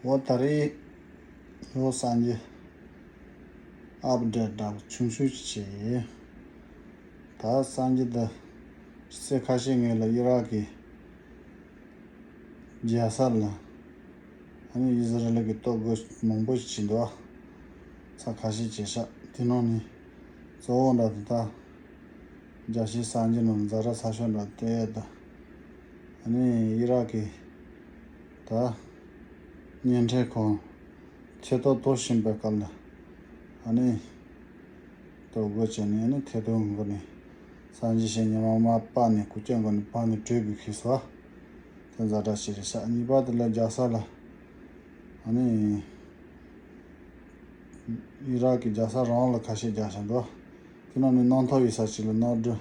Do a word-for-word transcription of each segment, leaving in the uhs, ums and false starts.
འོ་ད་རེས་ལྷོ་སངས་རྒྱས་ཨབ་ཌེཊ་འདྲ་བོ་ཆུང་ཆུང་ཞིག་བྱས་ཡིན། ད་སངས་རྒྱས་ད་ཚེས་ཁ་ཤས་སྔོན་ལ་ཨི་རག་གི་རྒྱལ་ས་ལ་ཨ་ནི་ཨི་ཟི་རེལ་གྱི་གཏོར་རྒོལ་མང་པོ་ཞིག་བྱས་འདུག་ཚ་ཁ་ཤས་བྱས་ཤག་དེ་ནང་ནས་གཙོ་བོ་འདྲ་དེ་ད་རྒྱལ་སྤྱིའི་སངས་རྒྱས་ནང་ཛ་དྲག་ཚ་ཤོས་འདྲ་དེ་ད་ཨ་ནི་ཨི་རག་གི་ད་བརྙན་འཕྲིན་ཁང་ཐེ་གཏོགས་གཏོར་བཞིན་པའི་སྐབས་ལ་ཨ་ནི་གཏོར་རྒོལ་བྱས་ནས་ཨ་ནི་ཐེ་གཏོགས་འགོ་ནས་སངས་རྒྱས་ཞལ་ཉི་མ་མར་སྤར་ནས་སྐུ་སྐྱོང་འགོ་ནས་སྤར་ནས་བྲོས་དགོས་ཁེལ་སོང་། དེ་ཛ་དྲག་ཞིག་རེད་ཤག་གཉིས་པ་དེ་ལ་རྒྱལ་ས་ལ་ཨ་ནི་ཨི་རག་གི་རྒྱལ་ས་རང་ལ་ཁ་ཤས་རྒྱག་བཞིན་འདུག་དེ་ནང་ནས་གནམ་ཐོག་ཡོད་ས་ཅིག་ལ་གནམ་གྲུ།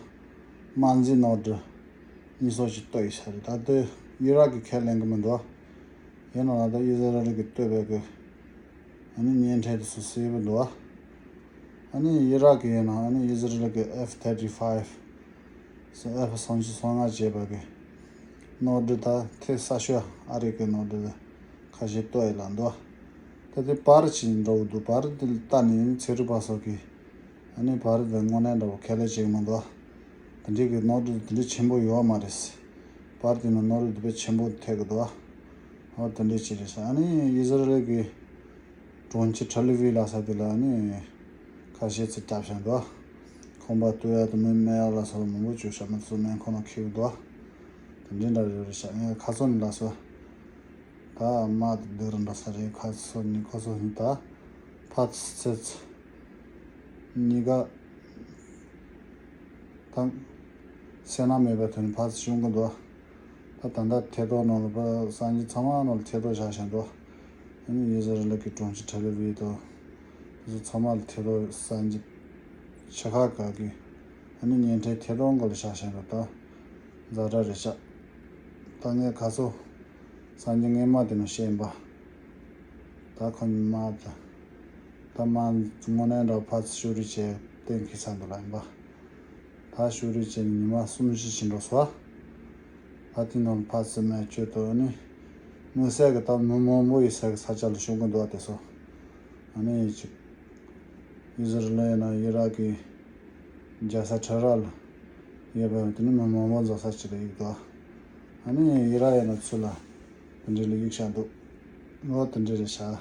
དམག་འཛིན་གནམ་གྲུ་གཉིས་གསུམ་ཞིག་གཏོར་ཡོད་ས་རེད། ད་ལྟ་ཨི་རག་གིས་ཁས་ལེན་གི་མི་འདུག་ཡིན་ནའང་ད་ཨི་ཟི་རེལ་གྱིས་གཏོར་བའི་གི་ཨ་ནི་བརྙན་འཕྲིན་དེ་ཚོ་གསལ་པོ་འདུག་ཨ་ནི་ཨི་རག་གི་ཡིན་ནའང་ཨ་ནི་ཨི་ཟི་རེལ་གྱི་ཨེཕ་ཐར་ཊི་ཕའིབ་ཟེར་ཨེཕ་སུམ་ཅུ་སོ་ལྔ་བྱས་པ་གི་གནམ་གྲུ་ད་ཐེ་ས་ཤོ་ཨ་རི་གི་གནམ་གྲུ་ཁ་ཤས་གཏོར་ཡོད་ལ་འདུག་ད་དེ་པར་ཅིག་འདྲ་བོ་འདུག་པར་དེ་ལྟ་ནས་ཚན་རིག་པ་སོགས་ཀྱིས་ཨ་ནི་བར་དུ་དངོས་གནས་འདྲ་བོ་ཁས་ལེན་བྱེད་ཀྱི་མི་འདུག་དེ་འདྲའི་གི་གནམ་གྲུ་དེ་འདྲའི་ཆེན་པོ་ཡོད་མ་རེད། བར་དེ་ནི་གནམ་གྲུ་དེ་དཔེ་ཆེན་པོ་ཐེག་གི་འདུག་འོ་དེ་འདྲའི་ཅིག་རེད་ཤག་ཨ་ནི་ཨི་ཟི་རེལ་གི་གྲོང་ཁྱེར་ཐེལ་ཨ་ཝིབ་ལ་ས་དེ་ལ་ཨ་ནི་ཁ་ཤས་ཚིག་བརྒྱབ་བཞག་འདུག་ཁང་པ་གཏོར་ཡག་དང་མི་རྨས་ཡག་ལ་སོགས་པ་མང་པོ་བྱུང་ཤག་མི་ཚོ་སྨན་ཁང་ནང་འཁྱེར་གི་འདུག་དེ་འདྲའི་འདྲ་ཡོད་རེད་ཤག་ངས་ཁ་སང་ནས་ལ་སོ། ད་དམག་དེ་འདི་རུ་འགྲོ་ས་རེད། ཁ་སོ་ནི་ཁོ་སོ་ནི་ད་ཕར་ཚུར་ཚེ་ཚུར་གཉིས་ཀ་ད་སེམས་ནང་མེད་པའི་དོན་ཕར་ཚུར་ཤོང་གི་འདུག་ད་ད་ལྟ་ཐེ་གཏོགས་ནང་ལ་ཕར་སངས་རྒྱས་ཚང་མ་ནང་ལ་ཐེ་གཏོགས་བཞག་བཞག་འདུག་ཨ་ནི་ཨི་ཟི་རེལ་གྱི་གྲོང་ཁྱེར་ཐེལ་ཨ་ཝིབ་དང་དེ་ཚོ་ཚང་མ་ལ་ཐེ་གཏོགས་སངས་རྒྱས་ཆེ་ཁག་ག་གི་ཨ་ནི་བརྙན་འཕྲིན་ཐེ་གཏོགས་འགོ་ལ་བཞག་བཞག་འདུག་ད་ཛ་དྲག་རེད་ཤག་ད་ངས་ཁ་སོ་སངས་རྒྱས་སྔས་མ་དེ་ནས་བཤད་ཡིན་པ། ད་ཁོ་ཉི་མ་ད་ད་མ་དངོས་གནས་འདྲ་ཕར་ཚུར་ཤུགས་རེ་བྱས་གཏན་འཁེལ་ཚར་འདུག་ལ་ཡིན་པ། ད་ཤུགས་རེ་བྱས་ནས་ཉི་མ་གསུམ་བཞི་ཕྱིན་འགྲོ་སོང་། ད་དེ་ནང་ཕར་ཚུར་མེད་ཆོད་དོ་ནི་དམིགས་བསལ་གྱི་ད་མི་མང་པོ་ཡོད་ས་གི་ས་ཆ་ལ་ཤོང་གི་འདུག་བ་དེ་ཚོ། ཨ་ནི་ཅིག་ཨི་ཟི་རེལ་ཡིན་ན་ཨི་རག་གི་རྒྱལ་ས་ཊེ་ཧ་རན་ལ་ཡོད་པ་དེ་ནི་མི་མང་པོ་འཛོམས་ས་ཅིག་ལ་ཡོད་འདུག་ཨ་ནི་ཨི་རག་ཡིན་ན་ཚུར་ལ་དེ་འདྲའི་ལ་གཡུག་བཞག་འདུག་འོ་དེ་འདྲའི་རེད་ཤག་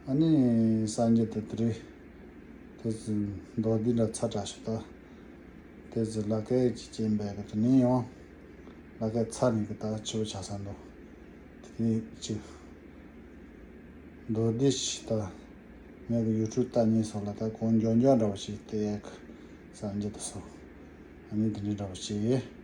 ཨ་ནི་སངས་རྒྱས་དེ་དེ་རེད། དེ་ཚོ་མདོ་འདི་འདྲ་ཚ་དྲག་ཤོག་ད། དེ་ཚོ་ལ་སྐད་ཅིག་སྐྱེན་པའི་གི་དེ་ནས་ཡང་ལ་སྐད་ཚ་ནས་གི་ད་ཆེ་བོ་ཆགས་ས་འདུག་དེ་ཅིག་མདོ་འདི་ཞིག་ད་ངས་གི་ཡུ་ཊུབ་ལྟ་ཉན་སོགས་ལ་ད་གོང་མགྱོགས་མགྱོགས་འདྲ་བོ་ཞིག་བལྟས་ཡག་གི་སངས་རྒྱས་དེ་སོ། ཨ་ནི་དེ་འདྲའི་འདྲ་བོ་ཞིག